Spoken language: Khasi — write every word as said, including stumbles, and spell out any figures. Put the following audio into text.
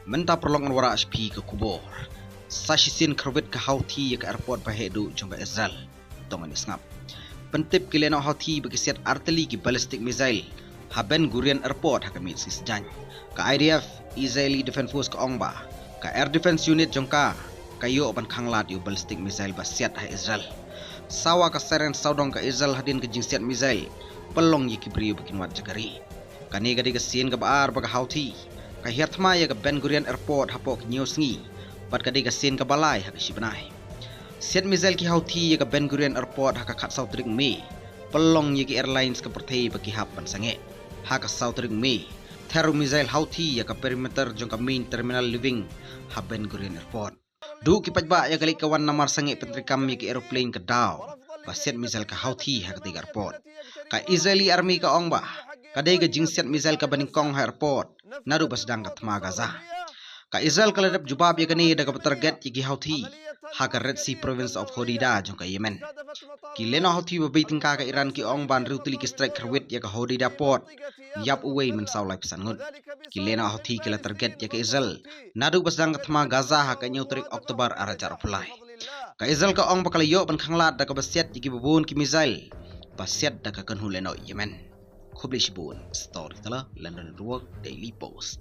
Mynta paralok ngan wallam sha phi ka khubor. Sa shisien kharwit ka Houthi ïa ka airport ba heh duh jong ka Israel. To ngin ïa sngap. Pyntip ki lehnoh Houthi ba ki siat artylli ki ballistic missile ha Ben Gurion Airport ha ka miet sngi Saitjaiñ. Ka I D F, Israeli Defense Force ka ong ba ka Air Defense Unit jong ka ka ïoh ban khanglad ïa u ballistic missile ba siat ha Israel. Sawa ka siren sawdong ka Israel hadien ka jingsiat missile, pynlong ïa ki briew ba kin wad jaka rieh. Kane ka dei ka sien kaba ar ba ka Houthi ka hiar thma ïa ka Ben Gurion Airport hapoh ka hynñiew sngi, bad ka dei ka sien kaba lai ha ka shi bnai. Siat missile ki Houthi ïa ka Ben Gurion Airport ha ka khatsaw tarik Mei, pynlong ïa ki airlines ka pyrthei ba ki hap ban sangeh. Ha ka saw tarik Mei, ther u missile Houthi ïa ka perimeter jong ka main terminal living ha Ben Gurion Airport. Duh ki paidbah ïa ka leit ka wan namar sangeh pyntreikam ïa ki aeroplane ka daw ba siat missile ka Houthi ha katei ka airport. Ka Israeli Army ka ong ba ka dei ka jingsiat missile kaba nyngkong ha airport naduh ba sdang ka thma Gaza. Ka Israel ka la dep jubab ïa kane da kaba target ïa ki Houthi ha ka Red Sea province of Hodeidah jong ka Yemen. Ki lehnoh Houthi ba beit tyngka ka Iran ki ong ba hynriew tylli ki strike kharwit ïa ka Hodeidah port, ïap uwei mynsaw laiphew san ngut. Ki lehnoh Houthi ki la target ïa ka Israel naduh ba sdang ka thma Gaza ha ka hynñiew tarik October ar hajar arphew lai. Ka Israel ka ong ba ka la ïoh ban khanglad da kaba siat ïa kiba bun ki missile ba siat da ka kynhun lehnoh Yemen. Khublei shibun. Storyteller, London Network, Daily Post.